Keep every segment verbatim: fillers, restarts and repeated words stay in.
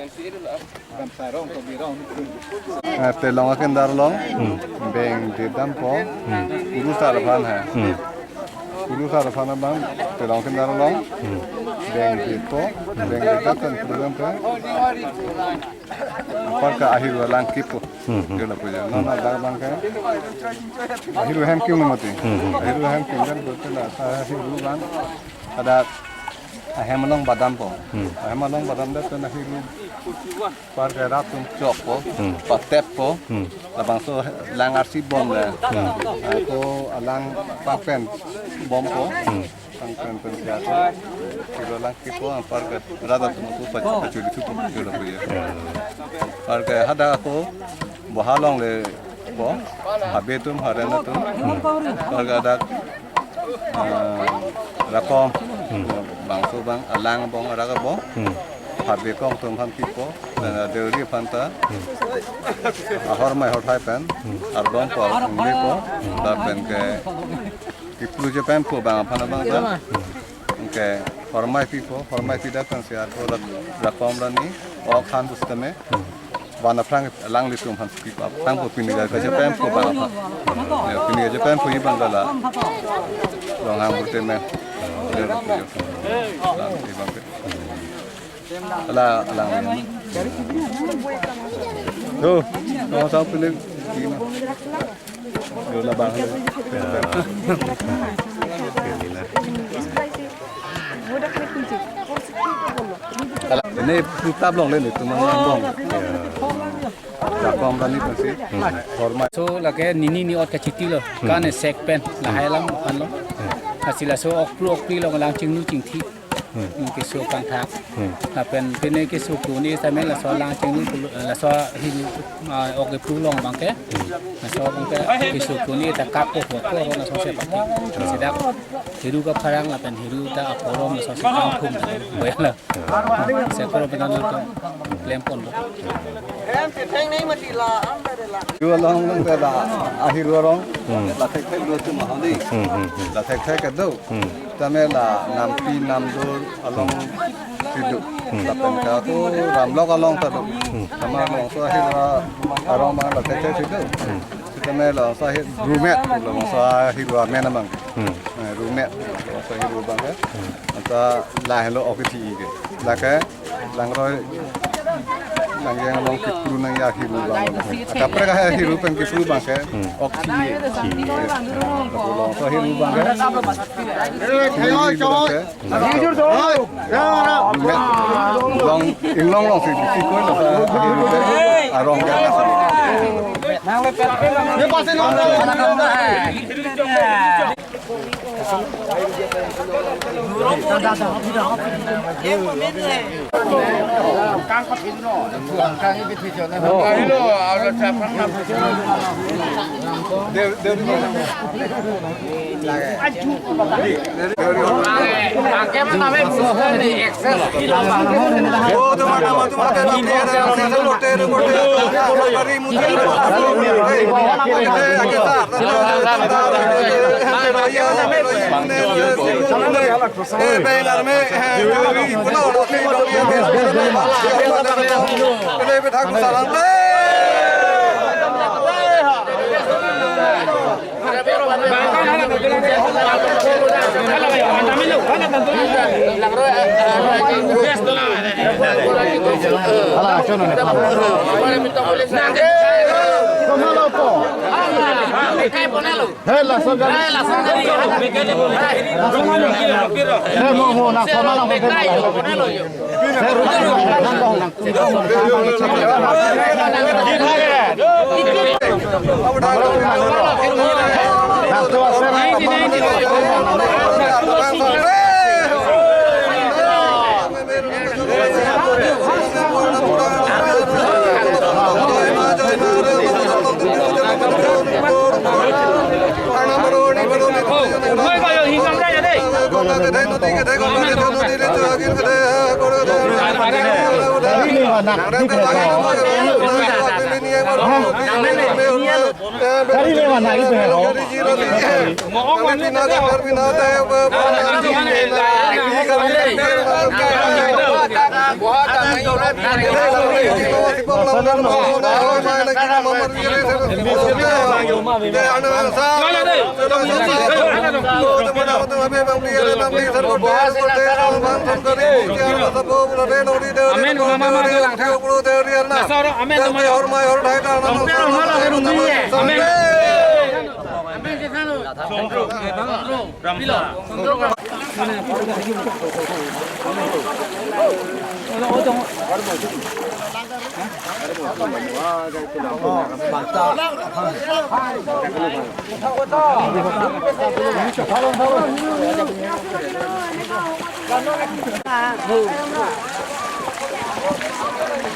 Eh, Telong akindar along, hmm, beng didampo, hmm, kurusar aphan hai. Hmm. Kurusar aphan abang, Telong akindar along, hmm, beng dipo, hmm, beng didam kan program ke. Apar ke ahiru alang kipo. Hmm, hmm. Jolo puja. Hmm. Nona dak abang ke. Ahiru hem kim mati. Hmm, hmm. Ahiru hem kim dan betul lah. Ahiru abang ada ahem along badampo. Hmm. Ahem along badam dak kan ahiru. Apar ke rat atum chokpo, hmm, pateppo, hmm, labangso lang arsi bomle. Hmm. Ako alang pangpen bompo. Hmm. Pangpen pen ke ako. Silo lang kipo, apar ke rat atum ako pachu-, pachuli thupo, jolo puja. Hmm. Apar ke hadak ako boha longle po, habe atum, haren atum. Hmm. Apar ke hadak ah, rakom, hmm, bangso abang, alang abang, arak abang. Hmm. Habe kong atum aphan kipo, dan ada ri aphan ta. Hmm. Ahormai horthai pen, hmm, arbom por, hmm, kipo, hmm, lapen ke kiplu je pen po abang aphan abang ta. Hmm. Ke hormai pipo, hormai pida kan si arko rak-, rakom rani, ok han bus tame. Hmm. Van aphrang alanglitum aphan pipo, aphrang po pini ga kaje pen po abang aphan. Ya, pini kaje pen po abang gala. Long hang bute me. Lang abang ke. Ala, alang ya. Tuh, no sa pini. Yo, labang. Ya. Inilah. Ini prutap long le, ini tumang long. Ya. Rakom tani pensi. Hmm. Hormai. So, lake nini ni ot kachiti lo. Hmm. Kan sek pen, lahai alam aphan lo. Hmm. Lasi laso ok pru ok pri lo lang chinglu chingthi. Hmm. Keso kangthak. Hmm. Lapen pine keso kuni tame laso lang chinglu, laso hiru, ah, ok pru long abang ke. Hmm. Laso abang ke keso kuni ta kap ko ko ko laso se abang ke. Sedak hiru kapharang lapen hiru ta aporom laso se kangthum. Boyala. Se koro penan to klem ponlo. Yu along nang da ahiru arong. Hmm. La thek thek do tu mahali. Hmm, hmm, hmm. La thek thek do. Hmm. Tame la nampi namdur along, hmm, si do. Hmm. Lapen ke ako Ramlok along ta do. Hmm. Tame along so ahiru arong abang la thek thek si do. Hmm. Sitame along so ahiru met, along so ahiru amen abang. Hmm. Eh, rumet, along so ahiru abang ke. Hmm. Anta lahelo ok thi ke. Lake langroi langjeng along kipru nangji ahiru abang. Kaprek ahiru pen kipru abang ke. Hmm. Ok thi. Thi. Along so ahiru abang ke. Thi abang ke. Long, inglong long si, si koi lo, arong ke. Hei, lason gari. Hei, mo, mo, na, kona lang, mo, mo, mo. Hei, rupa, rupa, rupa, rupa. Amen, mama, mama, langthang. Amen, mama, mama. Amen.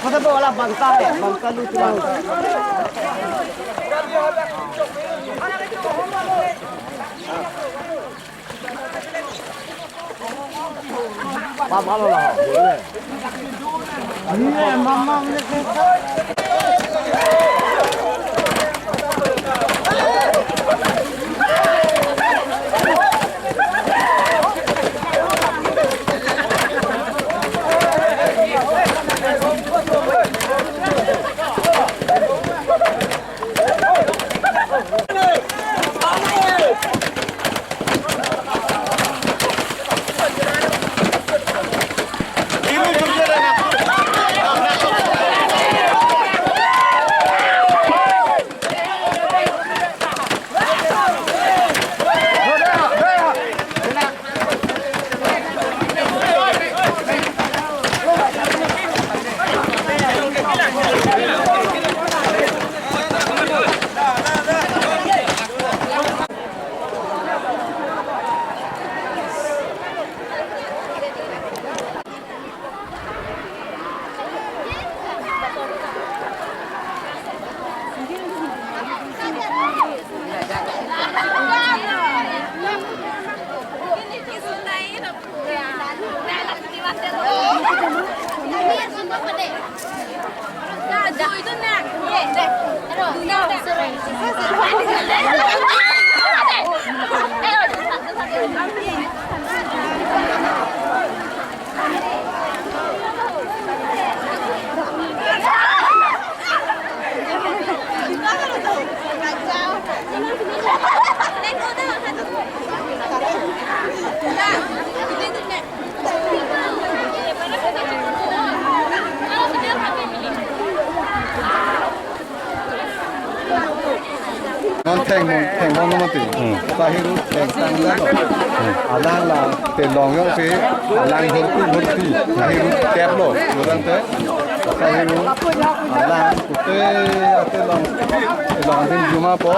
Kota bola bangka hai, bangka lu tulang. Bang, bang, bang, bang. Iya, mama, mama. Non theng mon, theng mon mati. Hmm. Sahiru theng tang la lo. Hmm. Alang la te long yo pe, alang hurti hurti. Sahiru tep lo. Bulan te. Sahiru alang kute ate long. Te long din juma po.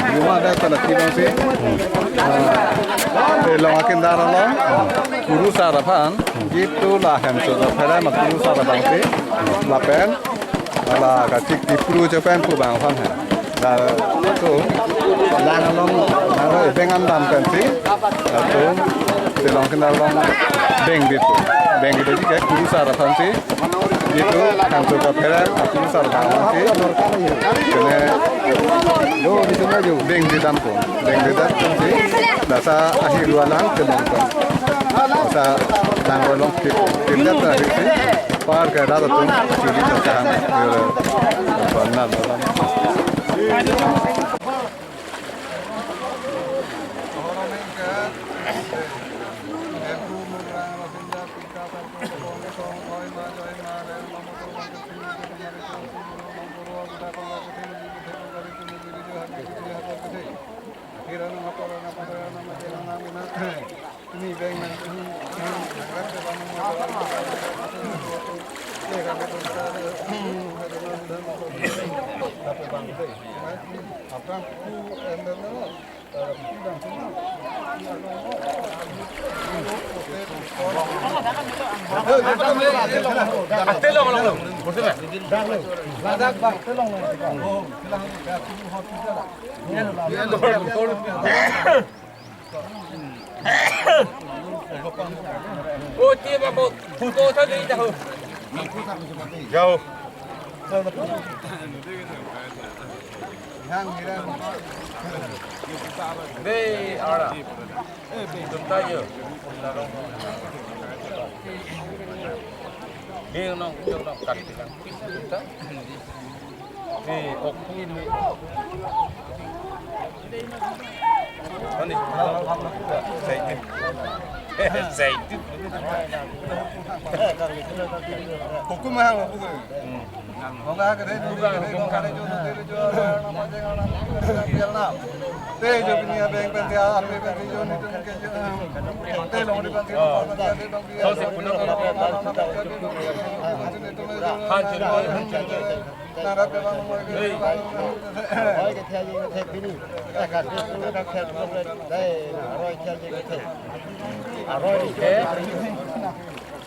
Juma da tala ti long si. Hmm. Ah, te long akin dar lo. Kurusar aphan. Gitu la hem so da phala ma kurusar abang si. Lapen. Ala kachik tipru chepen pu bang aphan he. Latum lang along, lang along ebeng an dam pensi. Latum te long kin along beng dit pu. Beng dit ke kurusar aphan si. Gitu, kantor kaphere, kurusar bang aphan si. Kene beng dit dam pu. Beng dit dam pensi. Lasi ahiru alang te long pen. Lasi lang along kip, kip dat si. Par ke rat atum churi ta chahan. Yo, pernah dalam. O, ti ba bo, photo sa di ta ho. Jao. Dei, ara. Tunta yo. Hei, nong, hei, nong, kan bilang. Hei, ok, hei, hei. Ani, sai itu. Sai itu. Hukum mahal, hukum. Hmm.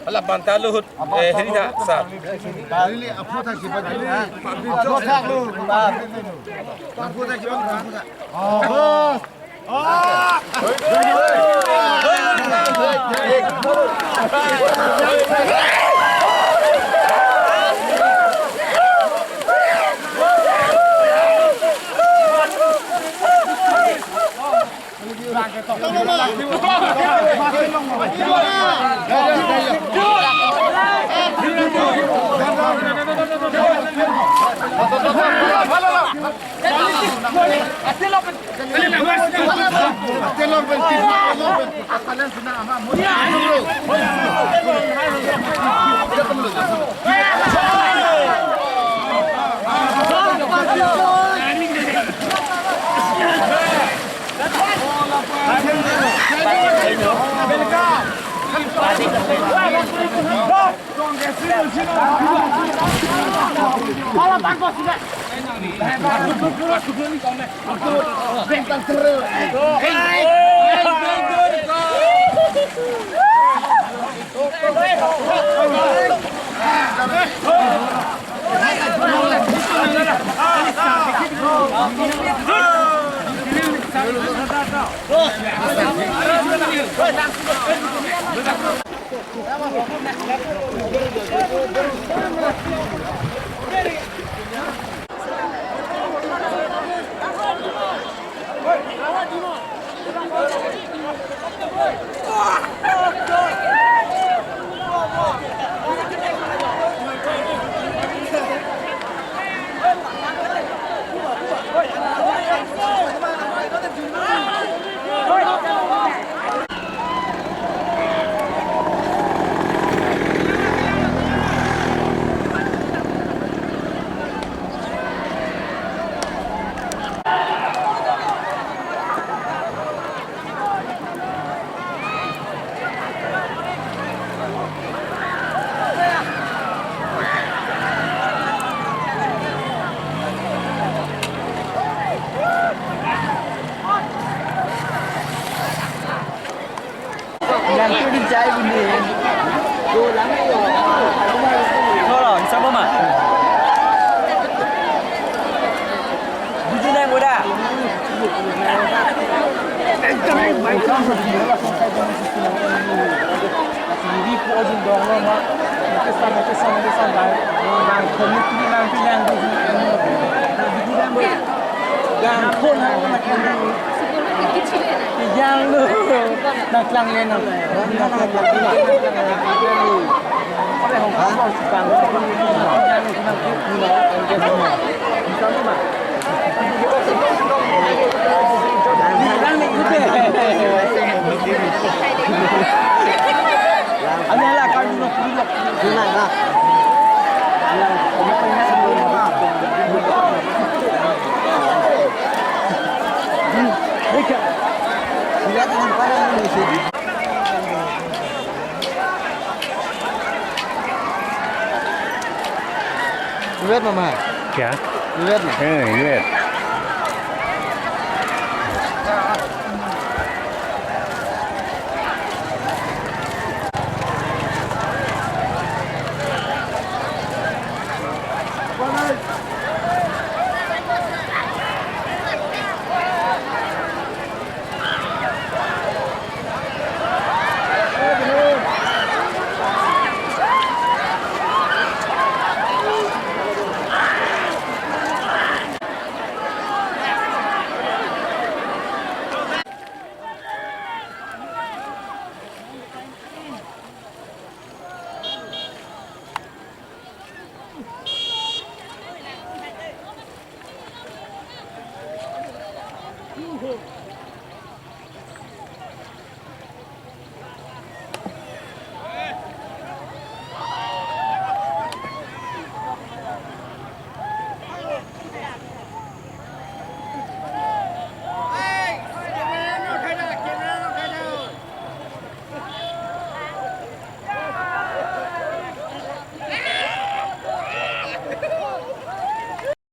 Ala banta luhut, eh, hiri na, sir. Hiri aphu thak si bagi. Aphu thak lu. Aphu thak si bagi. Oh. Nang tu di chai bini. Go lang yo. Thora, isa ba ma? Biji nang uda. Ekdom baik. Sendiri po jin dong lo ma. Kita sama, kita sama, kita sama. Nang komitmen nang pinang di. Nang di gudang. Yang pun hanya makan dulu. Yang lu. Nang klang ya nang. Nang klang ya. Nang klang ya. Nang klang ya. Nang klang ya. Nang klang ya. Ano la kami no pulok. Nang la. Liwat mama. Kya? Liwat ma. Eh, liwat.